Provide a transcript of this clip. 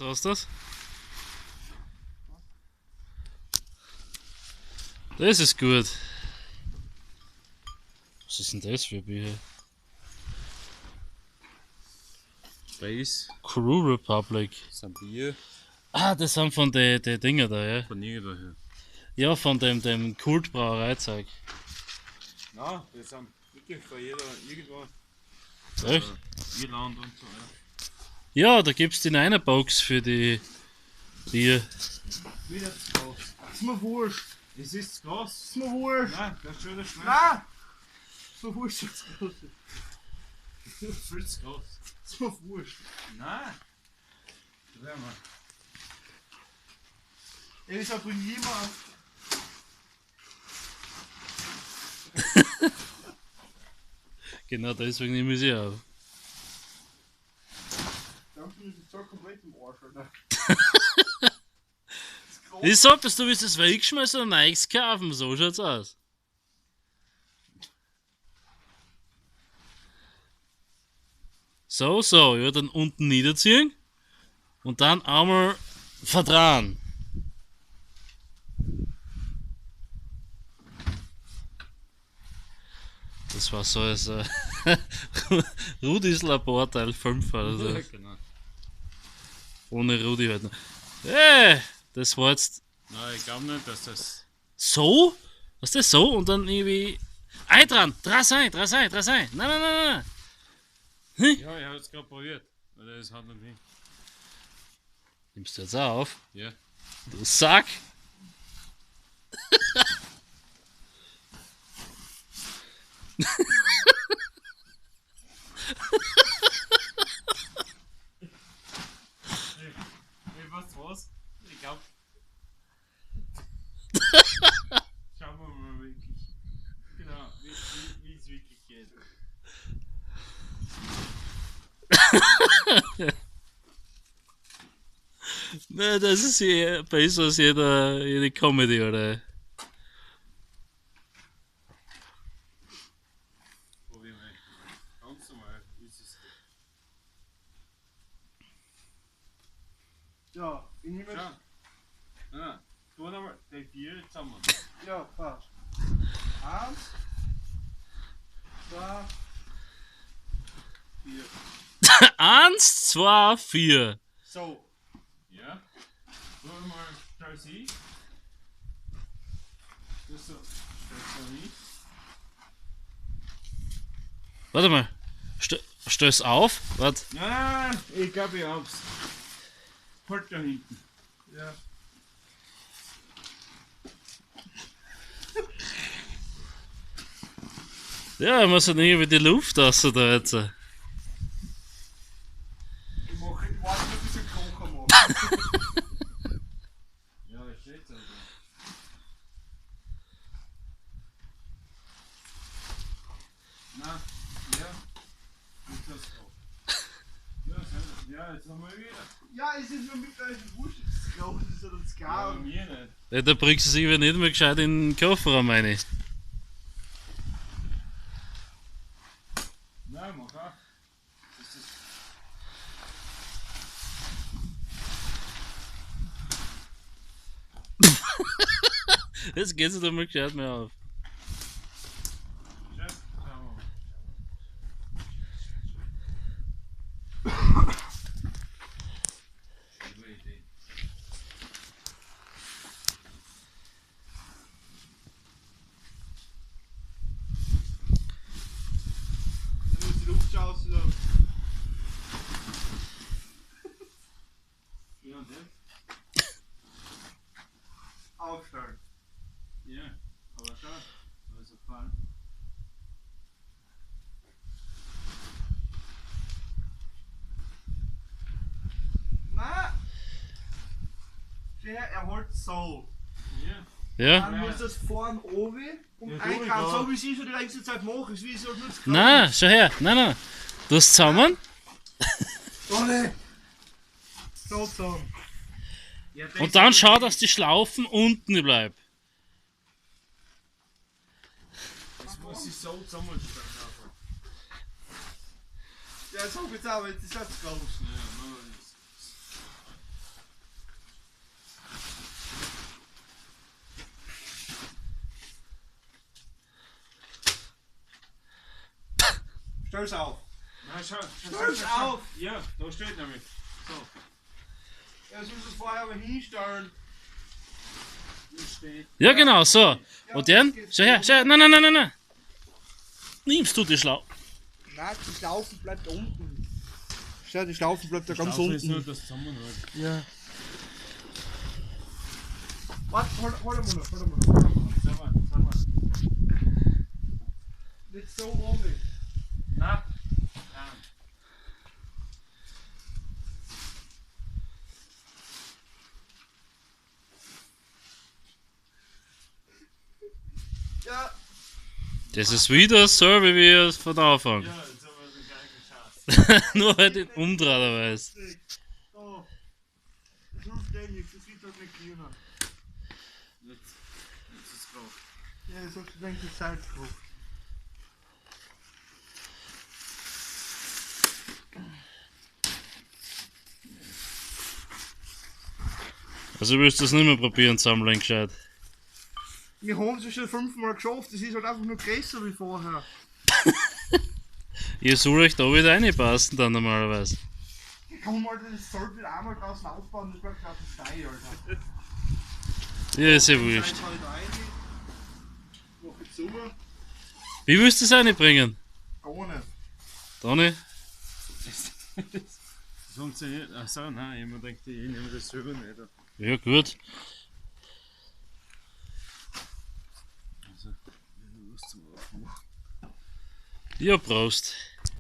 So ist das. Das ist gut. Was ist denn das für Bücher? Base, Crew Republic. das sind Bier. Ah, das sind von den die Dinger da, ja. Von irgendwoher. Ja, von dem Kultbrauereizeug. Nein, das sind wirklich von jeder, irgendwo. Echt? Irland und so, ja. Ja, da gibt's die Niner-Box für die Bier. Wieder zu groß. Ist mir wurscht. Es ist zu groß. Ist mir wurscht. Nein, das ist schon wieder schnell. Nein! Ist mir wurscht, ist groß. Viel zu groß. Ist mir wurscht. Nein. Das werden wir. Ey, ich bring jemand. Genau deswegen nehme ich sie auf. Danke, ist jetzt so komplett im Arsch, Alter. Ich sag, dass du willst das wegschmeißen und neues kaufen, so schaut's aus. So, so, ja, dann unten niederziehen und dann einmal verdrahen. Das war so als Rudis Labor Teil 5 oder so. Ja, genau. Ohne Rudi halt noch. Hey, das war jetzt Nein, ich glaube nicht, dass das. so? Was ist das so? Und dann irgendwie. Ein dran! Dreh ein, dreh ein, dreh ein! Nein, nein, nein, nein! Ja, ich habe es gerade probiert. Aber das hat nicht hin. Nimmst du jetzt auch auf? Ja. Du Sack! Hey, weißt du was? Ich glaube. Schauen wir mal wirklich. Genau, wie es wirklich geht. Nein, das ist eh besser als jede Comedy, oder? Probieren wir echt mal. Ganz normal ist es. Ja, ich nehme Schau. Nein, tu nochmal die vier zusammen. Ja, passt. Eins, zwei, vier. 1, 2, 4. So. Ja. Tu mal, stell sie. Das so, stell so hin. Warte mal. Stöß auf. Warte. Nein, ich glaube, ich hab's. Halt da hinten. Ja. Ja, muss halt irgendwie die Luft raus da jetzt. Ich mach, ich warte noch, bis ich Kocher mache. Ja, das steht so. Nein, ja. Ist das so? Ja, ja, jetzt haben wir wieder. Ja, es ist mir mittlerweile wurscht, ob es groß ist oder zu Ja, aber klein. mir nicht. Ja, da bringst du es irgendwie nicht mehr gescheit in den Kofferraum rein. Nein, mach auch. Das ist Jetzt geht's nicht einmal gescheit mehr auf. schön. Schauen wir mal. Gute Idee. Dann muss die Luft schon rauslaufen. Ja, und jetzt? Aufstellen. Ja, aber schau, da ist ein Fall. Nein! Schau her, er holt so. Ja. Ja? Dann muss das vorn oben und Ja, einkaufen, ja. so wie sie schon die längste Zeit machen, ist wie sie halt nur zu Nein, schau her. Nein, nein. Du hast zusammen. Oh ne! So zusammen. Ja, das Und dann ist- schau, dass die Schlaufen unten bleibt. Das muss ich so zusammenstellen. Einfach. Ja, so geht's auch, jetzt ist das zu groß. Ja, nein, das- Stell's auf. Nein, schau, schau, Stell's schau, schau. auf! Ja, da steht nämlich. So, Er soll es vorher aber hinstellen. hier steht. Ja, genau, so. Ja, Und dann? das geht Schau her, schau her. Nein, nein, nein, nein, nein. Nimmst du die Schlau. Nein, die Schlaufe bleibt unten. Schau, die Schlaufe bleibt da ganz Schlaufe ist nur unten. das Zusammenhalt. Ja. Warte, hol, hol einmal noch, hol einmal noch, hol einmal noch. Sag mal, sag mal. Nicht so oben. Nein. Nein. Ja, Das ist wieder dasselbe wie es von Anfang. Ja, jetzt haben wir den gleichen Schatz. Nur halt in umdrahterweise. da. Das hilft eh nichts, das wird halt nicht grüner. Jetzt, jetzt ist es drauf. Ja, das hast du denkt, das Salz drauf. Also willst du das nicht mehr probieren, zusammenlegen gescheit. Wir haben es ja schon fünfmal geschafft, das ist halt einfach nur größer wie vorher. Ihr soll euch da wieder reinpassen dann normalerweise. Komm mal, das sollte wieder einmal draußen aufbauen, das bleibt draußen steil, Alter. Ja, ist ja wurscht. Scheiß halt rein. Mach ich zu. Wie willst du das reinbringen? Gar nicht. Toni? Das funktioniert. Achso, nein, ich hab mir gedacht, ich nehme das selber nicht. Ja, gut. Also, ich hab Lust zum Aufmachen. Ja, Prost.